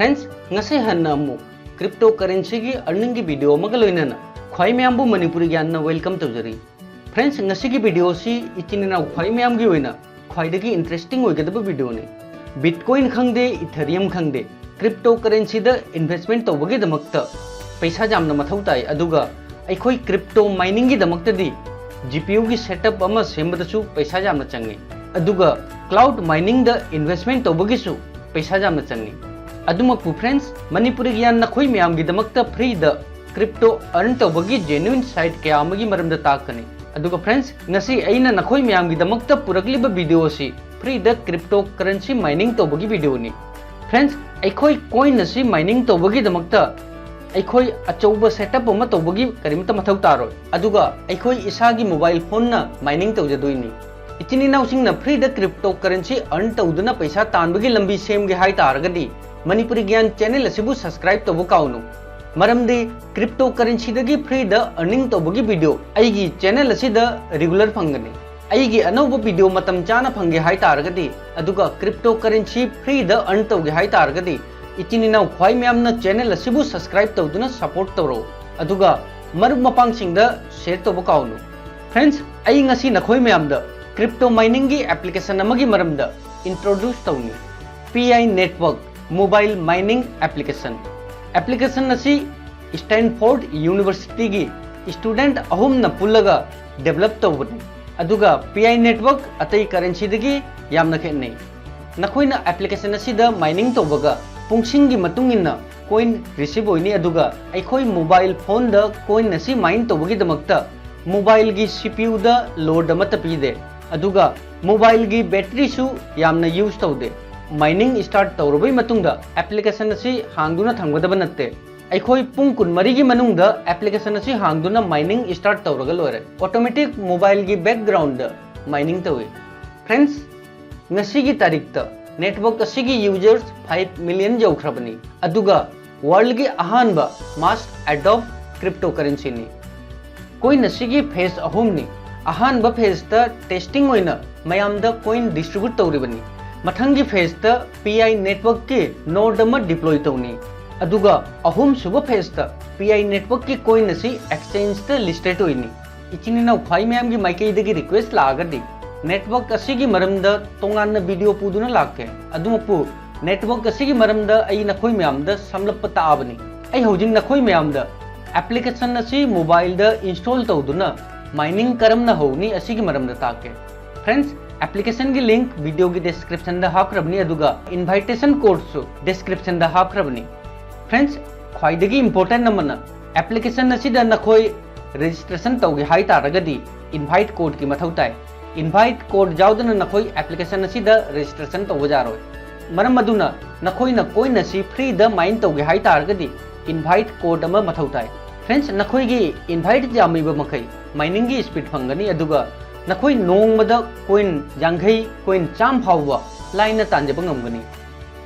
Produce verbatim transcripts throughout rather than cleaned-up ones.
Friends, ꯉꯁꯤ ꯍꯟꯅ ꯑꯃꯨꯛ cryptocurrencyꯒꯤ earningꯒꯤ video ꯑꯃꯒ ꯂꯣꯏꯅꯅ ꯈ꯭ꯋꯥꯏ ꯃꯌꯥꯝꯕꯨ ꯃꯅꯤꯄꯨꯔꯤ ꯒ꯭ꯌꯥꯟꯅ welcome ꯇꯧꯖꯔꯤ꯫ Friends, ꯉꯁꯤꯒꯤ video ꯑꯁꯤ ꯏꯆꯤꯟ ꯏꯅꯥꯎ ꯈ꯭ꯋꯥꯏ ꯃꯌꯥꯝꯒꯤ ꯑꯣꯏꯅ ꯈ꯭ꯋꯥꯏꯗꯒꯤ interesting ꯑꯣꯏꯒꯗꯕ videoꯅꯤ꯫ Bitcoin ꯈꯪꯗꯦ, Ethereum ꯈꯪꯗꯦ, cryptocurrencyꯗ investment ꯇꯧꯕꯒꯤꯗꯃꯛꯇ ꯄꯩꯁꯥ ꯌꯥꯝꯅ ꯃꯊꯧ ꯇꯥꯏ, ꯑꯗꯨꯒ ꯑꯩꯈꯣꯏ crypto miningꯒꯤꯗꯃꯛꯇꯗꯤ GPUꯒꯤ setup ꯑꯃ ꯁꯦꯝꯕꯗꯁꯨ ꯄꯩꯁꯥ ꯌꯥꯝꯅ ꯆꯪꯉꯤ, ꯑꯗꯨꯒ cloud miningꯗ investment ꯇꯧꯕꯒꯤꯁꯨ ꯄꯩꯁꯥ ꯌꯥꯝꯅ ꯆꯪꯉꯤ꯫ ꯑꯗꯨꯃꯛꯄꯨ friends, ꯃꯅꯤꯄꯨꯔꯤ ꯒ꯭ꯌꯥꯟ ꯅꯈꯣꯏ ꯃꯌꯥꯝꯒꯤꯗꯃꯛꯇ freeꯗ crypto earn ꯇꯧꯕꯒꯤ genuine site ꯀꯌꯥ ꯑꯃꯒꯤ ꯃꯔꯝꯗ ꯇꯥꯛꯀꯅꯤ꯫ ꯑꯗꯨꯒ friends, ꯉꯁꯤ ꯑꯩꯅ ꯅꯈꯣꯏ ꯃꯌꯥꯝꯒꯤꯗꯃꯛꯇ ꯄꯨꯔꯛꯂꯤꯕ video ꯑꯁꯤ freeꯗ cryptocurrency mining ꯇꯧꯕꯒꯤ videoꯅꯤ꯫ Friends, ꯑꯩꯈꯣꯏ coin ꯑꯁꯤ mining ꯇꯧꯕꯒꯤꯗꯃꯛꯇ ꯑꯩꯈꯣꯏ ꯑꯆꯧꯕ setup ꯑꯃ ꯇꯧꯕꯒꯤ ꯀꯔꯤꯃꯠꯇ ꯃꯊꯧ ꯇꯥꯔꯣꯏ, ꯑꯗꯨꯒ ꯑꯩꯈꯣꯏ ꯏꯁꯥꯒꯤ mobile phoneꯅ mining ꯇꯧꯖꯗꯣꯏꯅꯤ꯫ ꯏꯆꯤꯟ ꯏꯅꯥꯎꯁꯤꯡꯅ freeꯗ cryptocurrency earn ꯇꯧꯗꯨꯅ ꯄꯩꯁꯥ ꯇꯥꯟꯕꯒꯤ ꯂꯝꯕꯤ ꯁꯦꯝꯒꯦ ꯍꯥꯏ ꯇꯥꯔꯒꯗꯤ, ꯃꯅꯤꯄꯨꯔꯤ ꯒ꯭ꯌꯥꯟ channel ꯑꯁꯤꯕꯨ subscribe ꯇꯧꯕ ꯀꯥꯎꯅꯨ, ꯃꯔꯝꯗꯤ cryptocurrencyꯗꯒꯤ freeꯗ earning ꯇꯧꯕꯒꯤ video ꯑꯩꯒꯤ channel ꯑꯁꯤꯗ regular ꯐꯪꯒꯅꯤ꯫ ꯑꯩꯒꯤ ꯑꯅꯧꯕ video ꯃꯇꯝ ꯆꯥꯅ ꯐꯪꯒꯦ ꯍꯥꯏ ꯇꯥꯔꯒꯗꯤ, ꯑꯗꯨꯒ cryptocurrency freeꯗ earn ꯇꯧꯒꯦ ꯍꯥꯏ ꯇꯥꯔꯒꯗꯤ, ꯏꯆꯤꯟ ꯏꯅꯥꯎ ꯈ꯭ꯋꯥꯏ ꯃꯌꯥꯝꯅ channel ꯑꯁꯤꯕꯨ subscribe ꯇꯧꯗꯨꯅ support ꯇꯧꯔꯣ, ꯑꯗꯨꯒ ꯃꯔꯨꯞ ꯃꯄꯥꯡꯁꯤꯡꯗ share ꯇꯧꯕ ꯀꯥꯎꯅꯨ꯫ Friends, ꯑꯩ ꯉꯁꯤ ꯅꯈꯣꯏ ꯃꯌꯥꯝꯗ crypto miningꯒꯤ application ꯑꯃꯒꯤ ꯃꯔꯝꯗ introduce ꯇꯧꯅꯤ꯫ Pi Network mobile mining application꯫ Application ꯑꯁꯤ Stanford Universityꯒꯤ student ꯑꯍꯨꯝꯅ ꯄꯨꯜꯂꯒ develop ꯇꯧꯕꯅꯤ꯫ ꯑꯗꯨꯒ Pi Network ꯑꯇꯩ currencyꯗꯒꯤ ꯌꯥꯝꯅ ꯈꯦꯠꯅꯩ꯫ ꯅꯈꯣꯏꯅ application ꯑꯁꯤꯗ mining ꯇꯧꯕꯒ ꯄꯨꯡꯁꯤꯡꯒꯤ ꯃꯇꯨꯡ ꯏꯟꯅ coin receive ꯑꯣꯏꯅꯤ, ꯑꯗꯨꯒ ꯑꯩꯈꯣꯏ mobile phoneꯗ coin ꯑꯁꯤ mine ꯇꯧꯕꯒꯤꯗꯃꯛꯇ mobileꯒꯤ CPUꯗ load ꯑꯃꯠꯇ ꯄꯤꯗꯦ, ꯑꯗꯨꯒ mobileꯒꯤ batteryꯁꯨ ꯌꯥꯝꯅ use ꯇꯧꯗꯦ꯫ Mining start ꯇꯧꯔꯕꯩ ꯃꯇꯨꯡꯗ application ꯑꯁꯤ ꯍꯥꯡꯗꯨꯅ ꯊꯝꯒꯗꯕ ꯅꯠꯇꯦ꯫ ꯑꯩꯈꯣꯏ ꯄꯨꯡ ꯀꯨꯟꯃꯔꯤꯒꯤ ꯃꯅꯨꯡꯗ application ꯑꯁꯤ ꯍꯥꯡꯗꯨꯅ mining start ꯇꯧꯔꯒ ꯂꯣꯏꯔꯦ꯫ Automatic mobileꯒꯤ backgroundꯗ mining ꯇꯧꯏ꯫ Friends, ꯉꯁꯤꯒꯤ ꯇꯥꯔꯤꯛꯇ network ꯑꯁꯤꯒꯤ users five million ꯌꯧꯈ꯭ꯔꯕꯅꯤ, ꯑꯗꯨꯒ worldꯒꯤ ꯑꯍꯥꯟꯕ mass adopt cryptocurrencyꯅꯤ꯫ Coin ꯑꯁꯤꯒꯤ phase ꯑꯍꯨꯝꯅꯤ꯫ ꯑꯍꯥꯟꯕ phaseꯇ testing ꯑꯣꯏꯅ ꯃꯌꯥꯝꯗ coin distribute ꯇꯧꯔꯤꯕꯅꯤ꯫ ꯃꯊꯪꯒꯤ phaseꯇ Pi Networkꯀꯤ node ꯑꯃ deploy ꯇꯧꯅꯤ, ꯑꯗꯨꯒ ꯑꯍꯨꯝꯁꯨꯕ phaseꯇ Pi Networkꯀꯤ coin ꯑꯁꯤ exchangeꯇ listed ꯑꯣꯏꯅꯤ꯫ ꯏꯆꯤꯟ ꯏꯅꯥꯎ ꯈ꯭ꯋꯥꯏ ꯃꯌꯥꯝꯒꯤ ꯃꯥꯏꯀꯩꯗꯒꯤ request ꯂꯥꯛꯑꯒꯗꯤ, network ꯑꯁꯤꯒꯤ ꯃꯔꯝꯗ ꯇꯣꯉꯥꯟꯅ video ꯄꯨꯗꯨꯅ ꯂꯥꯛꯀꯦ꯫ ꯑꯗꯨꯃꯛꯄꯨ, network ꯑꯁꯤꯒꯤ ꯃꯔꯝꯗ ꯑꯩ ꯅꯈꯣꯏ ꯃꯌꯥꯝꯗ ꯁꯝꯂꯞꯄ ꯇꯥꯛꯑꯕꯅꯤ꯫ ꯑꯩ ꯍꯧꯖꯤꯛ ꯅꯈꯣꯏ ꯃꯌꯥꯝꯗ application ꯑꯁꯤ mobileꯗ install ꯇꯧꯗꯨꯅ mining ꯀꯔꯝꯅ ꯍꯧꯅꯤ ꯑꯁꯤꯒꯤ ꯃꯔꯝꯗ ꯇꯥꯛꯀꯦ꯫ Friends, applicationꯒꯤ link videoꯒꯤ descriptionꯗ ꯍꯥꯞꯈ꯭ꯔꯕꯅꯤ, ꯑꯗꯨꯒ invitation codeꯁꯨ descriptionꯗ ꯍꯥꯞꯈ꯭ꯔꯕꯅꯤ꯫ Friends, ꯈ꯭ꯋꯥꯏꯗꯒꯤ important ꯑꯃꯅ, application ꯑꯁꯤꯗ ꯅꯈꯣꯏ registration ꯇꯧꯒꯦ ꯍꯥꯏ ꯇꯥꯔꯒꯗꯤ invite codeꯀꯤ ꯃꯊꯧ ꯇꯥꯏ꯫ Invite code ꯌꯥꯎꯗꯅ ꯅꯈꯣꯏ application ꯑꯁꯤꯗ registration ꯇꯧꯕ ꯌꯥꯔꯣꯏ꯫ ꯃꯔꯝ ꯑꯗꯨꯅ ꯅꯈꯣꯏꯅ coin ꯑꯁꯤ freeꯗ mine ꯇꯧꯒꯦ ꯍꯥꯏ ꯇꯥꯔꯒꯗꯤ invite code ꯑꯃ ꯃꯊꯧ ꯇꯥꯏ꯫ Friends, ꯅꯈꯣꯏꯒꯤ invite ꯌꯥꯝꯃꯤꯕ ꯃꯈꯩ miningꯒꯤ speed ꯐꯪꯒꯅꯤ, ꯑꯗꯨꯒ ꯅꯈꯣꯏ ꯅꯣꯡꯃꯗ coin ꯌꯥꯡꯈꯩ, coin ꯆꯥꯝꯃ ꯐꯥꯎꯕ ꯂꯥꯏꯅ ꯇꯥꯟꯖꯕ ꯉꯝꯒꯅꯤ꯫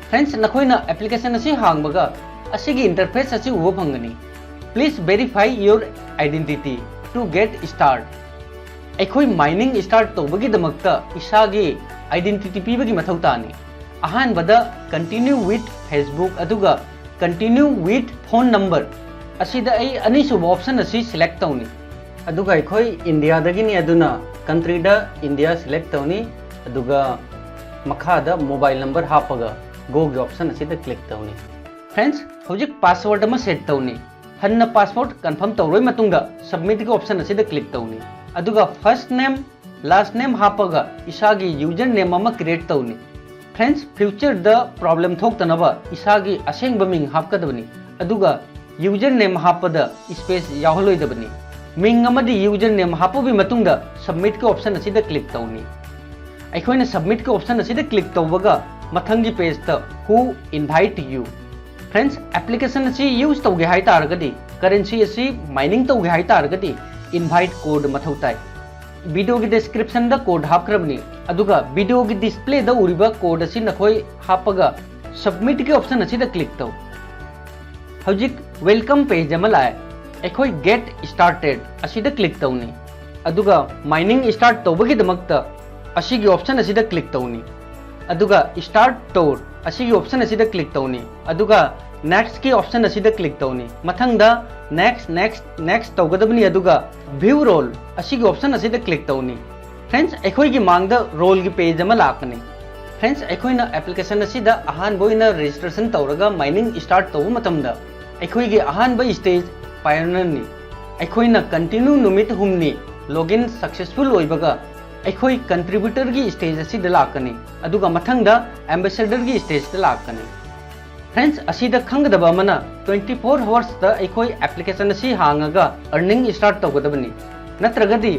Friends, ꯅꯈꯣꯏꯅ application ꯑꯁꯤ ꯍꯥꯡꯕꯒ ꯑꯁꯤꯒꯤ interface ꯑꯁꯤ ꯎꯕ ꯐꯪꯒꯅꯤ꯫ Please verify your identity to get start꯫ ꯑꯩꯈꯣꯏ mining start ꯇꯧꯕꯒꯤꯗꯃꯛꯇ ꯏꯁꯥꯒꯤ identity ꯄꯤꯕꯒꯤ ꯃꯊꯧ ꯇꯥꯅꯤ꯫ ꯑꯍꯥꯟꯕꯗ continue with Facebook ꯑꯗꯨꯒ continue with phone number ꯑꯁꯤꯗ ꯑꯩ ꯑꯅꯤꯁꯨꯕ option ꯑꯁꯤ select ꯇꯧꯅꯤ꯫ ꯑꯗꯨꯒ ꯑꯩꯈꯣꯏ Indiaꯗꯒꯤꯅꯤ, ꯑꯗꯨꯅ countryꯗ India select ꯇꯧꯅꯤ, ꯑꯗꯨꯒ ꯃꯈꯥꯗ mobile number ꯍꯥꯞꯄꯒ goꯒꯤ option ꯑꯁꯤꯗ click ꯇꯧꯅꯤ꯫ Friends, ꯍꯧꯖꯤꯛ password ꯑꯃ set ꯇꯧꯅꯤ꯫ ꯍꯟꯅ password confirm ꯇꯧꯔꯣꯏ ꯃꯇꯨꯡꯗ submitꯀꯤ option ꯑꯁꯤꯗ click ꯇꯧꯅꯤ꯫ ꯑꯗꯨꯒ first name, last name ꯍꯥꯞꯄꯒ ꯏꯁꯥꯒꯤ user name ꯑꯃ create ꯇꯧꯅꯤ꯫ Friends, futureꯗ problem ꯊꯣꯛꯇꯅꯕ ꯏꯁꯥꯒꯤ ꯑꯁꯦꯡꯕ ꯃꯤꯡ ꯍꯥꯞꯀꯗꯕꯅꯤ, ꯑꯗꯨꯒ user name ꯍꯥꯞꯄꯗ space ꯌꯥꯎꯍꯜꯂꯣꯏꯗꯕꯅꯤ꯫ ꯃꯤꯡ ꯑꯃꯗꯤ user name ꯍꯥꯞꯄꯕꯒꯤ ꯃꯇꯨꯡꯗ submitꯀꯤ option ꯑꯁꯤꯗ click ꯇꯧꯅꯤ꯫ ꯑꯩꯈꯣꯏꯅ submitꯀꯤ option ꯑꯁꯤꯗ click ꯇꯧꯕꯒ ꯃꯊꯪꯒꯤ pageꯇ Who invite you? Friends, application ꯑꯁꯤ use ꯇꯧꯒꯦ ꯍꯥꯏ ꯇꯥꯔꯒꯗꯤ, currency ꯑꯁꯤ mining ꯇꯧꯒꯦ ꯍꯥꯏ ꯇꯥꯔꯒꯗꯤ invite code ꯃꯊꯧ ꯇꯥꯏ꯫ Videoꯒꯤ descriptionꯗ code ꯍꯥꯞꯈ꯭ꯔꯕꯅꯤ, ꯑꯗꯨꯒ videoꯒꯤ displayꯗ ꯎꯔꯤꯕ code ꯑꯁꯤ ꯅꯈꯣꯏ ꯍꯥꯞꯄꯒ submitꯀꯤ option ꯑꯁꯤꯗ click ꯇꯧ꯫ ꯍꯧꯖꯤꯛ welcome page ꯑꯃ ꯂꯥꯛꯑꯦ꯫ ꯑꯩꯈꯣꯏ get started ꯑꯁꯤꯗ click ꯇꯧꯅꯤ, ꯑꯗꯨꯒ mining start ꯇꯧꯕꯒꯤꯗꯃꯛꯇ ꯑꯁꯤꯒꯤ option ꯑꯁꯤꯗ click ꯇꯧꯅꯤ꯫ ꯑꯗꯨꯒ start tour ꯑꯁꯤꯒꯤ option ꯑꯁꯤꯗ click ꯇꯧꯅꯤ꯫ ꯑꯗꯨꯒ next ꯀꯤ option ꯑꯁꯤꯗ click ꯇꯧꯅꯤ꯫ ꯃꯊꯪꯗ next, next, next ꯇꯧꯒꯗꯕꯅꯤ꯫ ꯑꯗꯨꯒ view role ꯑꯁꯤꯒꯤ option ꯑꯁꯤꯗ click ꯇꯧꯅꯤ꯫ Friends, ꯑꯩꯈꯣꯏꯒꯤ ꯃꯥꯡꯗ role ꯒꯤ page ꯑꯃ ꯂꯥꯛꯀꯅꯤ꯫ Friends, ꯑꯩꯈꯣꯏꯅ application ꯑꯁꯤꯗ ꯑꯍꯥꯟꯕ ꯑꯣꯏꯅ registration ꯇꯧꯔꯒ mining start ꯇꯧꯕ ꯃꯇꯝꯗ ꯑꯩꯈꯣꯏꯒꯤ ꯑꯍꯥꯟꯕ stage pioneer ꯅꯤ꯫ ꯑꯩꯈꯣꯏꯅ continue ꯅꯨꯃꯤꯠ ꯍꯨꯝꯅꯤ login successful ꯑꯣꯏꯕꯒ ꯑꯩꯈꯣꯏ contributor ꯒꯤ stage ꯑꯁꯤꯗ ꯂꯥꯛꯀꯅꯤ꯫ ꯑꯗꯨꯒ ꯃꯊꯪꯗ ambassador ꯒꯤ stage ꯇ ꯂꯥꯛꯀꯅꯤ꯫ Friends, ꯑꯁꯤꯗ ꯈꯪꯒꯗꯕ ꯑꯃꯅ, twenty four hours ꯇ ꯑꯩꯈꯣꯏ application ꯑꯁꯤ ꯍꯥꯡꯉꯒ earning start ꯇꯧꯒꯗꯕꯅꯤ꯫ ꯅꯠꯇ꯭ꯔꯒꯗꯤ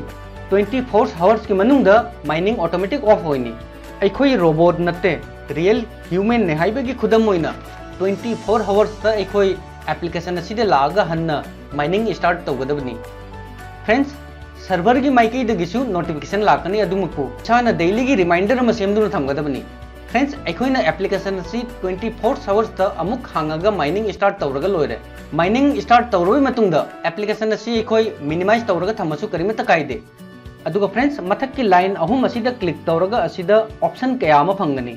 twenty four hours ꯀꯤ ꯃꯅꯨꯡꯗ mining automatic off ꯑꯣꯏꯅꯤ꯫ ꯑꯩꯈꯣꯏ robot ꯅꯠꯇꯦ, real human ꯅꯦ ꯍꯥꯏꯕꯒꯤ ꯈꯨꯗꯝ ꯑꯣꯏꯅ twenty four hours ꯇ ꯑꯩꯈꯣꯏ application ꯑꯁꯤꯗ ꯂꯥꯛꯑꯒ ꯍꯟꯅ mining start ꯇꯧꯒꯗꯕꯅꯤ꯫ Friends, server ꯒꯤ ꯃꯥꯏꯀꯩꯗꯒꯤꯁꯨ notification ꯂꯥꯛꯀꯅꯤ꯫ ꯑꯗꯨꯃꯛꯄꯨ ꯏꯁꯥꯅ daily ꯒꯤ reminder ꯑꯃ ꯁꯦꯝꯗꯨꯅ ꯊꯝꯒꯗꯕꯅꯤ꯫ Friends, ꯑꯩꯈꯣꯏꯅ application ꯑꯁꯤ twenty four hours ꯇ ꯑꯃꯨꯛ ꯍꯥꯡꯉꯒ mining start ꯇꯧꯔꯒ ꯂꯣꯏꯔꯦ꯫ Mining start ꯇꯧꯔꯕ ꯃꯇꯨꯡꯗ application ꯑꯁꯤ ꯑꯩꯈꯣꯏ minimize ꯇꯧꯔꯒ ꯊꯝꯃꯁꯨ ꯀꯔꯤꯃꯠꯇ ꯀꯥꯏꯗꯦ꯫ ꯑꯗꯨꯒ friends, ꯃꯊꯛꯀꯤ line ꯑꯍꯨꯝ ꯑꯁꯤꯗ click ꯇꯧꯔꯒ ꯑꯁꯤꯗ option ꯀꯌꯥ ꯑꯃ ꯐꯪꯒꯅꯤ꯫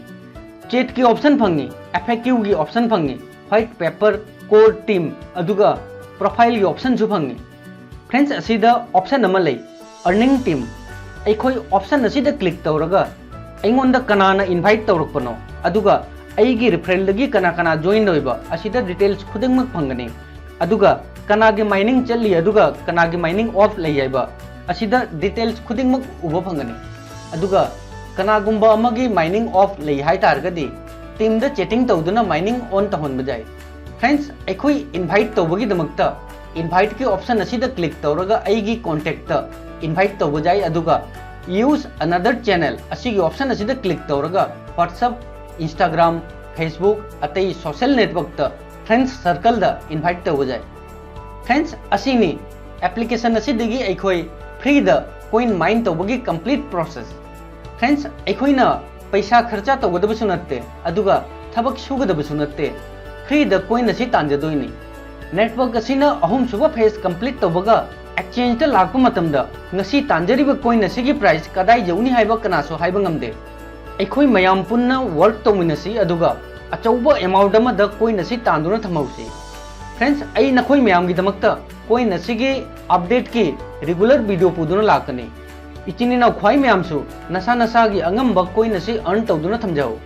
Chat ꯀꯤ option ꯐꯪꯉꯤ, FAQ ꯒꯤ option ꯐꯪꯉꯤ, white paper, core team, ꯑꯗꯨꯒ profile ꯒꯤ option ꯁꯨ ꯐꯪꯉꯤ꯫ Friends, ꯑꯁꯤꯗ option ꯑꯃ ꯂꯩ, earning team꯫ ꯑꯩꯈꯣꯏ option ꯑꯁꯤꯗ click ꯇꯧꯔꯒ ꯑꯩꯉꯣꯟꯗ ꯀꯅꯥꯅ invite ꯇꯧꯔꯛꯄꯅꯣ, ꯑꯗꯨꯒ ꯑꯩꯒꯤ referral ꯗꯒꯤ ꯀꯅꯥ ꯀꯅꯥ join ꯑꯣꯏꯕ, ꯑꯁꯤꯗ details ꯈꯨꯗꯤꯡꯃꯛ ꯐꯪꯒꯅꯤ꯫ ꯑꯗꯨꯒ ꯀꯅꯥꯒꯤ mining ꯆꯠꯂꯤ ꯑꯗꯨꯒ ꯀꯅꯥꯒꯤ mining off ꯂꯩ ꯍꯥꯏꯕ ꯑꯁꯤꯗ details ꯈꯨꯗꯤꯡꯃꯛ ꯎꯕ ꯐꯪꯒꯅꯤ꯫ ꯑꯗꯨꯒ ꯀꯅꯥꯒꯨꯝꯕ ꯑꯃꯒꯤ mining off ꯂꯩ ꯍꯥꯏ ꯇꯥꯔꯒꯗꯤ team ꯗ chatting ꯇꯧꯗꯨꯅ mining on ꯇꯧꯍꯟꯕ ꯌꯥꯏ꯫ Friends, ꯑꯩꯈꯣꯏ invite ꯇꯧꯕꯒꯤꯗꯃꯛꯇ invite ꯀꯤ option ꯑꯁꯤꯗ click ꯇꯧꯔꯒ ꯑꯩꯒꯤ contact ꯇ invite ꯇꯧꯕ ꯌꯥꯏ꯫ ꯑꯗꯨꯒ use another channel ꯑꯁꯤꯒꯤ option ꯑꯁꯤꯗ click ꯇꯧꯔꯒ WhatsApp, Instagram, Facebook, ꯑꯇꯩ social network ꯇ friends circle ꯗ invite ꯇꯧꯕ ꯌꯥꯏ꯫ Friends, ꯑꯁꯤꯅꯤ application ꯑꯁꯤꯗꯒꯤ ꯑꯩꯈꯣꯏ free ꯗ coin mine ꯇꯧꯕꯒꯤ complete process꯫ Friends, ꯑꯩꯈꯣꯏꯅ ꯄꯩꯁꯥ ꯈꯔꯆ ꯇꯧꯒꯗꯕꯁꯨ ꯅꯠꯇꯦ, ꯑꯗꯨꯒ ꯊꯕꯛ ꯁꯨꯒꯗꯕꯁꯨ ꯅꯠꯇꯦ, free ꯗ coin ꯑꯁꯤ ꯇꯥꯟꯖꯗꯣꯏꯅꯤ꯫ Network ꯑꯁꯤꯅ ꯑꯍꯨꯝꯁꯨꯕ phase complete ꯇꯧꯕꯒ exchange ꯇ ꯂꯥꯛꯄ ꯃꯇꯝꯗ ꯉꯁꯤ ꯇꯥꯟꯖꯔꯤꯕ coin ꯑꯁꯤꯒꯤ price ꯀꯗꯥꯏ ꯌꯧꯅꯤ ꯍꯥꯏꯕ ꯀꯅꯥꯁꯨ ꯍꯥꯏꯕ ꯉꯝꯗꯦ꯫ ꯑꯩꯈꯣꯏ ꯃꯌꯥꯝ ꯄꯨꯟꯅ work ꯇꯧꯃꯤꯟꯅꯁꯤ, ꯑꯗꯨꯒ ꯑꯆꯧꯕ amount ꯑꯃꯗ coin ꯑꯁꯤ ꯇꯥꯟꯗꯨꯅ ꯊꯝꯍꯧꯁꯤ꯫ Friends, ꯑꯩ ꯅꯈꯣꯏ ꯃꯌꯥꯝꯒꯤꯗꯃꯛꯇ coin ꯑꯁꯤꯒꯤ update ꯀꯤ regular video ꯄꯨꯗꯨꯅ ꯂꯥꯛꯀꯅꯤ꯫ ꯏꯆꯤꯟ ꯏꯅꯥꯎ ꯈ꯭ꯋꯥꯏ ꯃꯌꯥꯝꯁꯨ ꯅꯁꯥ ꯅꯁꯥꯒꯤ ꯑꯉꯝꯕ coin ꯑꯁꯤ earn ꯇꯧꯗꯨꯅ ꯊꯝꯖꯍꯧ꯫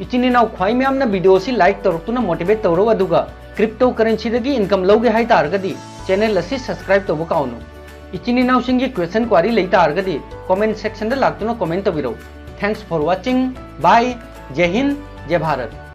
ꯏꯆꯤꯟ ꯏꯅꯥꯎ ꯈ꯭ꯋꯥꯏ ꯃꯌꯥꯝꯅ video ꯑꯁꯤ like ꯇꯧꯔꯛꯇꯨꯅ motivate ꯇꯧꯔꯧ, ꯑꯗꯨꯒ cryptocurrency ꯗꯒꯤ income ꯂꯧꯒꯦ ꯍꯥꯏ ꯇꯥꯔꯒꯗꯤ channel ꯑꯁꯤ subscribe ꯇꯧꯕ ꯀꯥꯎꯅꯨ꯫ ꯏꯆꯤꯟ ꯏꯅꯥꯎꯁꯤꯡꯒꯤ question query ꯂꯩ ꯇꯥꯔꯒꯗꯤ comment section ꯗ ꯂꯥꯛꯇꯨꯅ comment ꯇꯧꯕꯤꯔꯧ꯫ Thanks for watching. Bye. ꯖꯩ Hind, ꯖꯩ Bharat.